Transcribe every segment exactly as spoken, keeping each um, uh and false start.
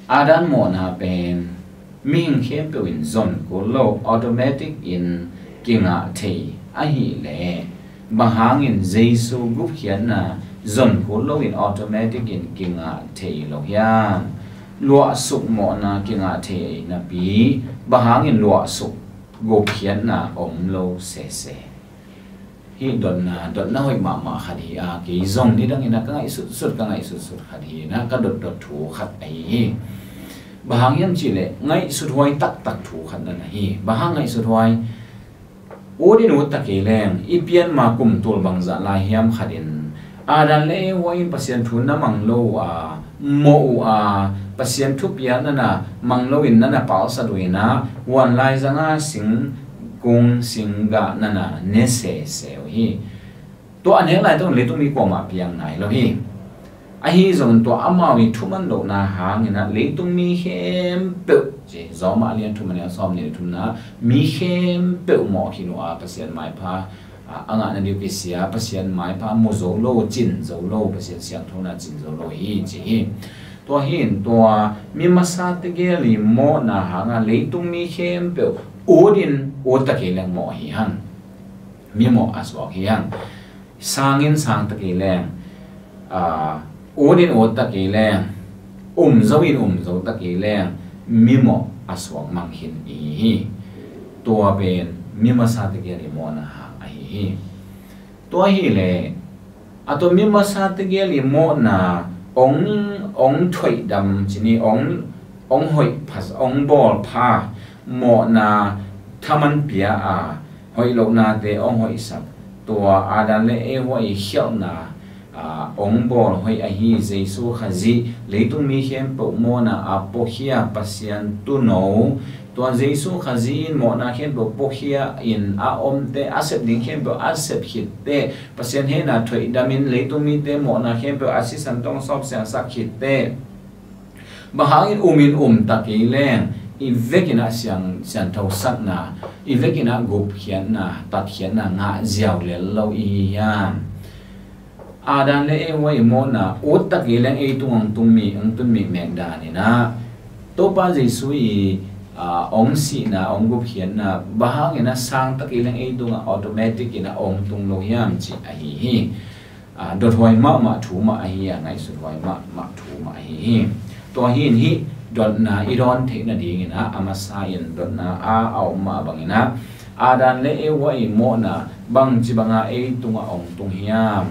Adam mawhna pen mihing khempeuh in zon kul lo, automatic in kingah thei ahih leh, bang hangin Jesu gupkhiatna zon kul lo in automatic in kingah thei lo hiam? Luahsuk mawhna kingah thei napi, bang hangin luahsuk gupkhiatna om lo sese? Hih dotna, dotna hoih mahmah khat hi a, kei zong nidangin a ka ngaihsutsut, ka ngaihsutsut khat hi a, ka dotdot thu khat ahi hi. Bang hang hiam cihleh ngaihsut huai taktak thu khat na na hi. Bang hang ngaihsut huai? Ut in ut ta kei leng, i pian ma kum tul bangzah lai hiam khat in, Adam le Eva in Pasian thu na mang lo uh a, mawh uh a, Pasian thupiak na na mang lo in na na palsat uh in a, huan lai zanga singkung singgah na na ne sese uh hi. Tua a nek lai tawh leitung mi kuamah piang nai lo hi. Ahi zongin tua amau i thuman lohna hangin a leitung mi khempeuh ci, Rom a lian thum a neu sawm nih le thumna, mi khempeuh mawh khin uh a, Pasian maipha a, a ngahna ding uh kisia, Pasian maipha mu zo lo, cin zo lo, Pasian siangthona cin zo lo hi ci hi. Tua hi in tua mi masa tegel i mawhna hanga leitung mi khempeuh ut in ut ta kei leng mawh hi hang. Mi mawh a suak hi hang. Sang in sang ta kei leng, a, ut in ut ta kei leng, um zo in um zo ta kei leng, mi mawh a suak mang khin i hi hi. Tua pen mi masa tegel i mawhna hang ahi hi. Tua hi leh a tua mi masa tegel i mawhna ong, ong thoihdam ci ni, ong, ong hoih pha, ong bawl pha, mawhna thaman pia a, hoih lohnate ong hoihsak, tua Adam le Eva i khialhna a, ong bawl hoih ahi Jesu Khazih leitung mi khempeuh mawhna a puakhia Pasian tuuno, tua Jesu Khazih in mawhna khempeuh puakhia in a omte, a sep ding khempeuh a sep khitte, Pasian hehna thoihdam in leitung mite mawhna khempeuh a sisan tawh sawp siangsak khitte, bang hangin um in um ta kei leng, i vekin a siang, sianthosakna, i vekin a gupkhiatna, tatkhiatna ngah ziau lel lo i hi hiam? Adam le Eva i mawhna ut ta kei leng ei tung ong tung mi, ong tun mi mek dan in a, Topa Jesu i, a, ong sihna, ong gupkhiatna, bang hangin a sang ta kei leng ei tungah automatic in a ong tung lo hiam cih ahi hi. A, dothuai mahmah thu mah ahi a, ngaihsuthuai mahmah thu mah ahi hi. Tua hi in hih dotna i dawn theih nadingin a, a masa in dotna a, a om mah bangin a, Adam le Eva i mawhna bangci banga ei tungah ong tung hiam?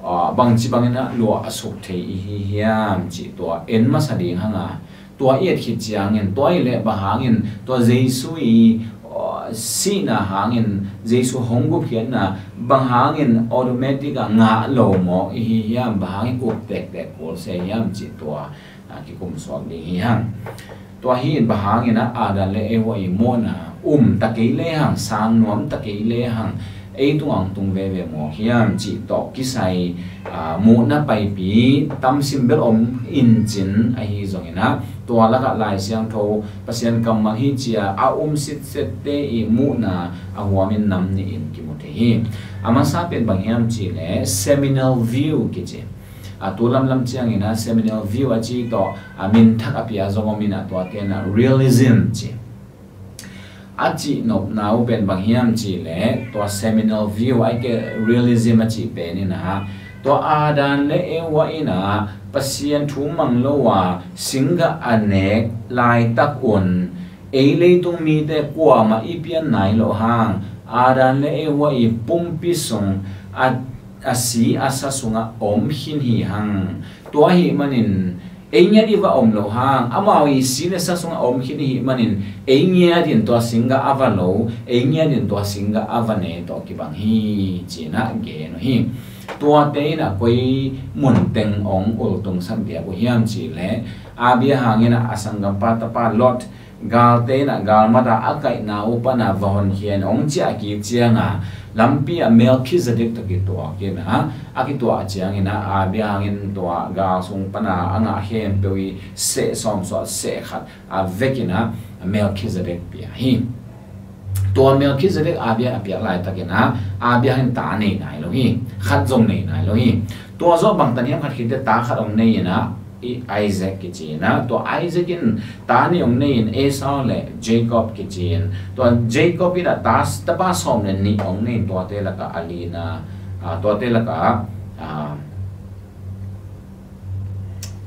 A, bangci bangin a luah a suk thei i hi hiam cih tua en masa ding hang a, tua i et khit ciangin, tua i leh bang hangin tua Jesu i, aw, sihna hangin Jesu hong gupkhiatna bang hangin automatic a ngah lo mawk i hi hiam, bang hangin up tektek kul se hiam cih tua, a, kikum suak ding hi hang. Tua hi in bang hangin a Adam le Eva i mawhna um ta kei le hang, sang nuam ta kei le hang, ei tungah tung veve mawk hiam cih tawh kisai, aa, muhna paipi tam sim bel om in cin ahi zongin a, tua lakah Lai Siangtho Pasian kammal hi cia a um sitsette i muhna a huamin nam nihin kimu thei hi. A masa pen bang hiam cih leh seminal view kici. A tu lamlam ciangin a seminal view a ci tawh a min thak a pia zong om in a, tua ten a realism ci. A cih nopna uh pen bang hiam cih leh tua seminal view a i ke realism a cih pen in a, tua Adam le Eva in a Pasian thu mang lo a singgah a nek laitak un ei leitung mite kuamah i pian nai loh hang Adam le Eva i pumpi sung a, a si a sa sungah om khin hi hang. Tua ahih manin ei ngiat i va om loh hang, amau i si le sa sungah om khin i hih manin ei ngiat in tua singgah a va lo, ei ngiat in tua singgah a va ne tawh kibang hi, ci-in a gen uh hi. Tuate in a koi mun teng ong ultungsak diak uh hiam cih leh, Abraham in a, a sanggampa tapa Lot, galte in a galmat a a kaihna uh pan a va honkhia in ong ciah kik ciang a, lampi ah Melkhizedek tawh kituak in a, a kituak ciangin a, Abraham in tua gal sung pan a a ngah khempeuh i seh sawmsuah seh khat a vekin a Melkhizedek pia hi. Tua Melkhizedek Abraham a piak laitakin a, Abraham in ta nei nai lo hi, khat zong nei nai lo hi. Tua zawh bangtan hiam khat khitte ta khat ong nei in a, Isaac kici in ah, tua Isaac in ta nih hong nei in, Esau le Jacob kici in, tua Jacob in ah ta, tapa sawm le nih hong nei in, tuate lakah a lina, ah, tuate lakah, ah,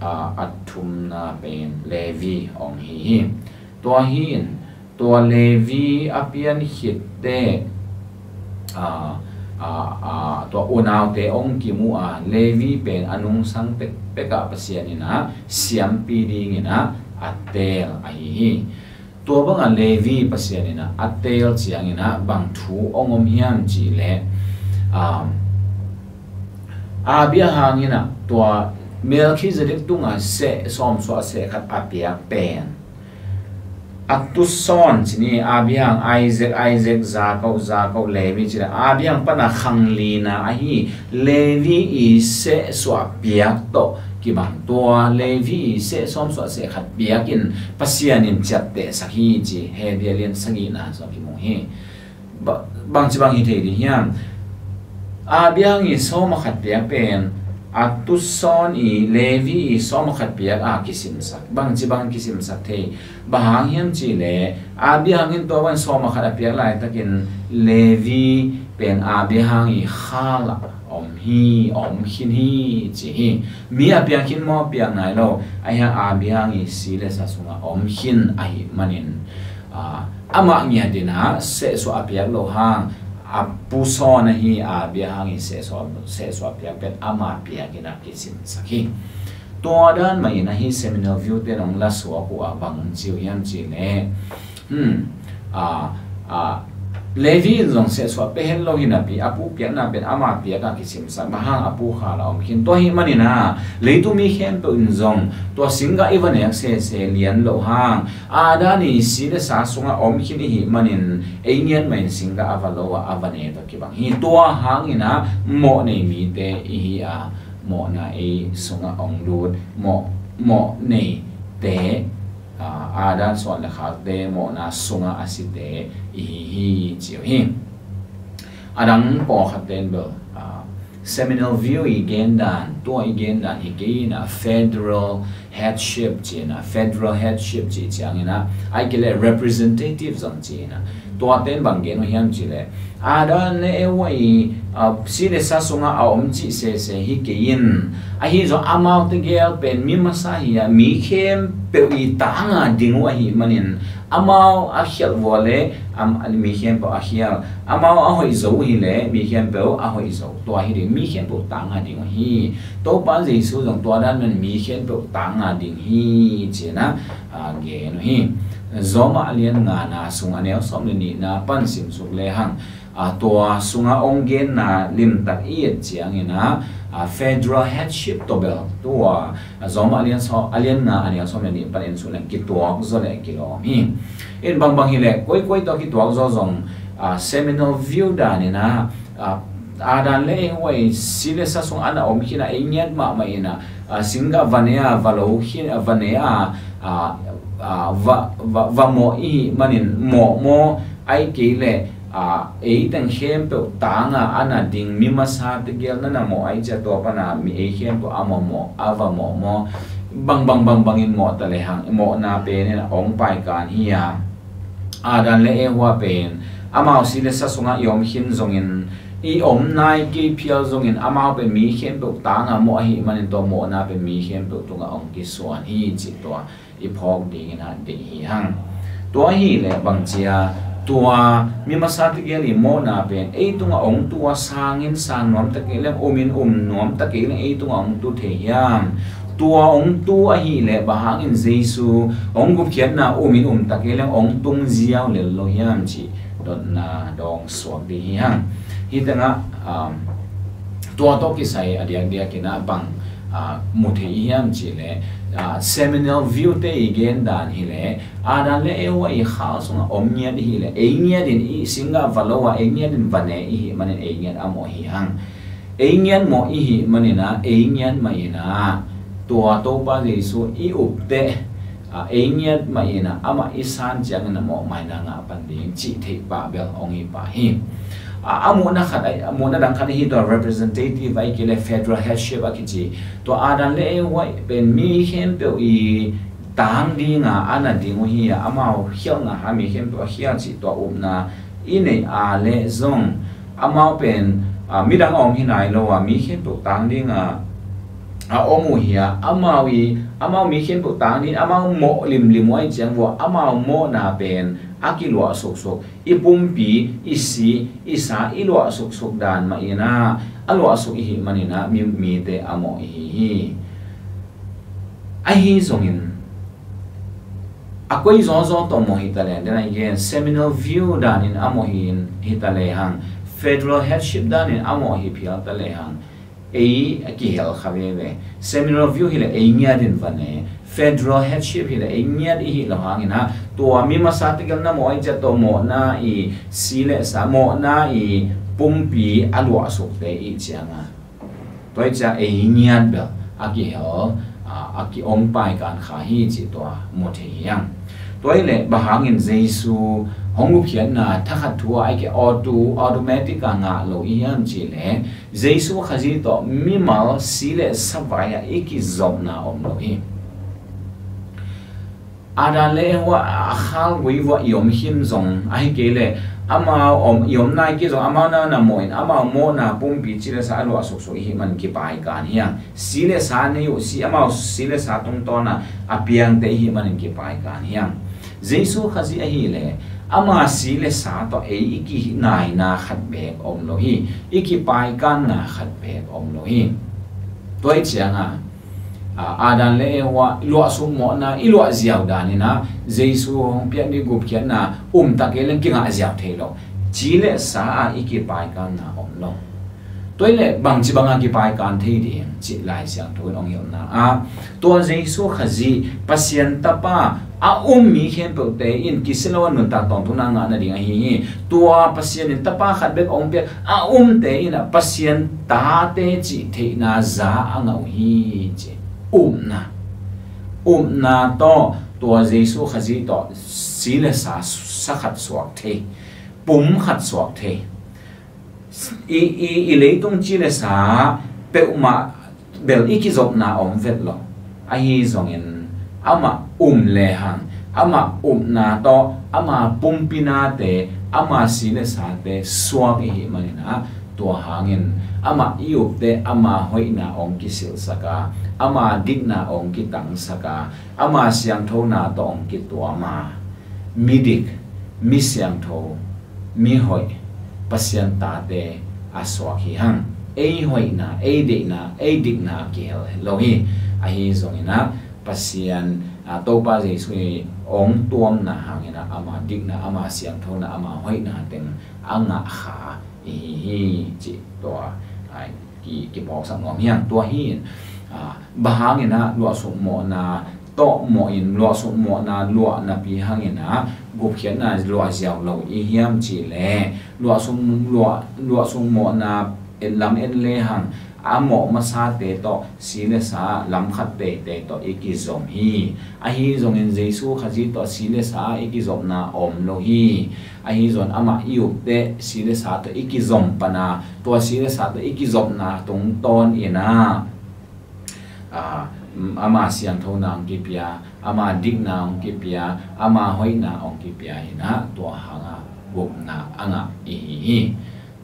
ah, a thumna pen Levi hong hi hi. Tua hi in, tua Levi a pian khitte, ah, ah, ah, tua unaute hong kim uh a, Levi pen a nungsang pekpek ah Pasian in ah siampi dingin ah a teel ahi hi. Tua bangah Levi Pasian in ah a teel ciangin ah bang thu hong om hiam cih leh, ah, Abraham in ah tua Melchizedek tungah seh sawm suah seh khat a piak pen, a tusawn ci ni, Abraham, Isaac, Isaac, Jacob, Jacob, Levi ci leh, Abraham pan a khang lina ahi Levi i seh suah piak tawh kibang, tua Levi i seh sawm suah seh khat piak in Pasian in ciaptehsak hi ci, Hebru lian sagihna sung kimu hi. Ba-, bangci bang hi thei ding hiam? Abraham i sawm a khat piak pen a tusawn i Levi i sawm a khat piak a kisimsak. Bangci bang kisimsak thei? Bang hang hiam cih leh Abraham in tua bang sawm a khat a piak laitakin Levi pen Abraham i khal ah om hi, om khin hi ci hi. Mi a piak khin maw, piak nai lo, ahi hang Abraham i si le sa sungah om khin ahih manin, ah, amah ngiat in ah seh suah a piak loh hang, a pu sawn ahi Abraham i seh suah, seh suah a piak pen ama piak in ah kisimsak hi. Tua dan mah in ahi seminal view ten hong la suak uh a, bang ci uh hiam cih leh, hmm, ah, ah, Levi in zong seh suah pia het lo hi napi, a pu piakna pen ama piak a kisimsak, bang hang a pu khal ah om khin. Tua ahih manin ah leitung mi khempeuh in zong tua singgah i va nek sese lian loh hang, Adam i si le sa sungah om khin i hih manin, ei ngiat mah in singgah a va lo a, a va ne tawh kibang hi. Tua hangin ah mawh nei mite i hi a, mawhna ei sungah hong lut, mawh, mawh neite, ah, Adam suan le khakte mawhna sungah a site i hi hi ci uh hi. A dang pawlkhat ten bel, ah, seminal view i gen dan, tua i gen dan hi kei in ah, federal headship ci in ah, federal headship cih ciangin ah, ahih kei leh representative zong ci in ah, tua ten bang gen uh hiam cih leh, Adam le Eva i, ah, si le sa sungah a om cih sese hi kei in, ahi zong amaute gel pen mi masa hi a, mi khempeuh i tanga ding uh ahih manin, amau a khialh vua leh, am, mi khempeuh a khial, amau a hoih zo uh hi leh mi khempeuh a hoih zo, tua hi ding, mi khempeuh tanga ding uh hi. Topa Jesu zong tua dan man mi khempeuh tanga ding hi ci in ah, ah, gen uh hi. Roma lian ngana sung a neu sawm le nihna pan simsuk lehang, ah, tua sungah hong genna limtak i et ciangin ah, ah, federal headship tawh bel tua, ah, Roma a lian saw-, a lian nga a neu sawm le nih pan en suk leng kituak zaw leh kilawm hi. In bangbang hi leh, koikoi tawh kituak zaw zong, ah, seminal view dan in ah, ah, Adam le Eva i si le sa sungah a na om khin a, ei ngiat mahmah in ah, ah, singgah va ne a, va lo khin a, va ne a, ah, ah, va, va, va mawh i hih manin mawh maw, ahih kei leh, ah, ei teng khempeuh tanga a na ding mi masate gel na na mawh ahih ciang, tua pan a mi ei khempeuh a mawh mawh, a va mawh maw, bangbang bangbang in mawh ta lehang, mawhna pen in ah hong paikan hi a, Adam le Eva pen amau si le sa sungah i om khin zongin, i om nai kei phial zongin, amau pen mi khempeuh tanga mawh ahih manin tua mawhna pen mi khempeuh tungah hong kisuan hi cih tua i phawk dingin ah deih hi hang. Tua ahih leh bang ci a, tua mi masate gel i mawhna pen ei tungah hong tu a, sangin sang nuam ta kei leng, umin um nuam ta kei leng ei tungah hong tu thei hiam? Tua hong tu ahih leh bang hangin Jesu hong gupkhiatna umin um ta kei leng hong tung ziau lel lo hiam cih dotna dawng suak ding hi hang. Hih tengah, um, tua tawh kisai a diakdiak in ah bang, ah, mu thei i hiam cih leh, ah, seminal view te i gen dan hi leh, Adam le Eva i khal sungah om ngiat i hih leh, ei ngiat in i singgah va lo a, ei ngiat in va ne i hih manin ei ngiat a mawh hi hang. Ei ngiat mawh i hih manin ah, ei ngiat mah in ah, tua Topa Jesu i up teh, ah, ei ngiat mah in ah, amah i san ciangin ah mawhmaina ngah pan ding cih theih pah bel hong hi pah hi. A, a muhna khat, a muhna dang khat ahi tua representative ahi kei le federal headship a kici. Tua Adam le Eva pen mi khempeuh i tang dinga a na ding uh hi a, amau khialhna a mi khempeuh a khial cih tua upna i neih a le zong amau pen, a, midang a om hi nai lo a mi khempeuh tang dinga a om uh hi a, amau i, amau mi khempeuh tang ding, amau mawh limlim uh ahi ciang vua amau mawhna pen a kiluah suksuk, i pumpi, i si, i sa, i luah suksuk dan mah in a, a luah suk i hih manin a mi, mite a mawh i hi hi. Ahi zongin a koi zawzaw tawh mawh hi ta leh, then again, seminal view danin a mawh hi, hi ta lehang, federal headship danin a mawh hi phial ta lehang, ei a kihel kha veve. Seminal view hi leh ei ngiat in va ne, federal headship hi leh ei ngiat i hih loh hangin a, tua mi masa tegel na mawh ahi ciang tua mawhna i si le sa, mawhna i pumpi a luah sukte i hih ciang a, tua i ciang ei ngiat bel a kihel, a, a ki-ong paikan kha hi cih tua mu thei hi hang. Tua hi leh bang hangin Jesu hong gupkhiatna thakhat thu a, a hi kei, auto, automatic a ngah lo i hiam cih leh, Jesu Khazih tawh mimal si le sa vai a i kizopna om lo hi. Adam le Eva a khalgui vua i om khin zong, a hi kei leh amau om, i omna i kizong, amau na na mawh in, amau mawhna pumpi ci le sa a luah suksuk i hih man kipaikan hi hang. Si le sa nei uh, si, amau si le sa tungtawna a piangte i hih manin kipaikan hi hang. Jesu Khazih ahih leh ama si le sa tawh ei i kinaina khat beek om lo hi, i kipaikanna khat beek om lo hi. Tua i ciang a, a, Adam le Eva luahsuk mawhna i luah ziau danin a, Jesu hong piak ni gupkhiatna um ta kei leng kingah ziau thei lo. Ci le sa a i kipaikanna om lo. Tua hi leh bangci banga kipaikan thei ding cih Lai Siangtho in hong hilhna ah, tua Jesu Khazih Pasian Tapa a um mi khempeuhte in kisia lo a nuntak tawntungna ngah nading ahi hi. Tua Pasian in Tapa khat bek hong piak a umte in a Pasian tate cih theihna za a ngah uh hi ci. Upna, upna tawh tua Jesu Khazih tawh si le sa, sa khat suak thei, pum khat suak thei. I, i, i leitung ci le sa peuhmah bel i kizopna om vet lo. Ahi zongin amah um lehang, amah upna tawh ama pumpi nate, ama si le sate suak i hih manin ah, tua hangin amah i upte ama hoihna hong kisilhsak a, ama dikna hong kitangsak a, ama siangthona tawh hong kituam a, midik, mi siangtho, mi hoih, Pasian tate a suak hi hang. Ei hoihna, ei deihna, ei dikna kihel lo hi. Ahi zongin ah Pasian, a, Topa Jesu i hong tuamna hangin ah ama dikna, ama siangthona, ama hoihna teng a ngah kha i hi hi cih tua, a, ki, kiphawksak nuam hi hang. Tua hi in, a, bang hangin ah luahsuk mawhna tawh mawh in, luahsuk mawhna luah napi hangin ah gupkhiatna luah ziau lo i hiam cih leh, luahsuk, luah, luahsuk mawhna et lam et lehang a mawh masate tawh si le sa lam khat teitei tawh i kizom hi. Ahi zongin Jesu Khazih tawh si le sa i kizopna om lo hi. Ahi zongin amah i upte si le sa tawh i kizom pan a, tua si le sa tawh i kizopna tungtawn in ah, a, ama siangthona hong kipia, ama dikna hong kipia, ama hoihna hong kipia in ah, tua hang a gupna a ngah i hi hi.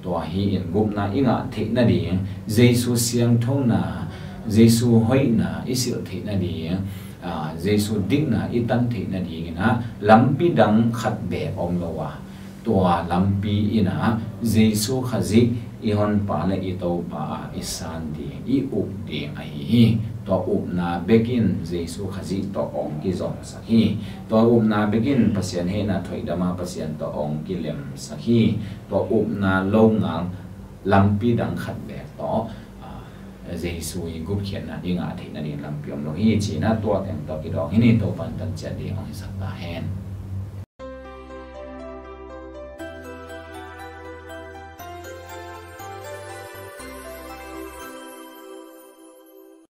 Tua hi in gupna i ngah theih nading, Jesu siangthona, Jesu hoihna i silh theih nading, a, Jesu dikna i tan theih nading in ah lampi dang khat beek om lo a, tua lampi in ah Jesu Khazih i Honpa le i Topa ah i san ding, i up ding ahi hi. Tua upna bekin Jesu Khazih tawh hong kizomsak hi. Tua upna bekin Pasian hehna thoihdam a Pasian tawh hong kilemsak hi. Tua upna longal lampi dang khat beek tawh, a, Jesu i gupkhiatna i ngah theih nading lampi om lo hi ci in ah tua teng tawh kidawng hi ni. Topa in tan ciat ding hong hisak ta hen.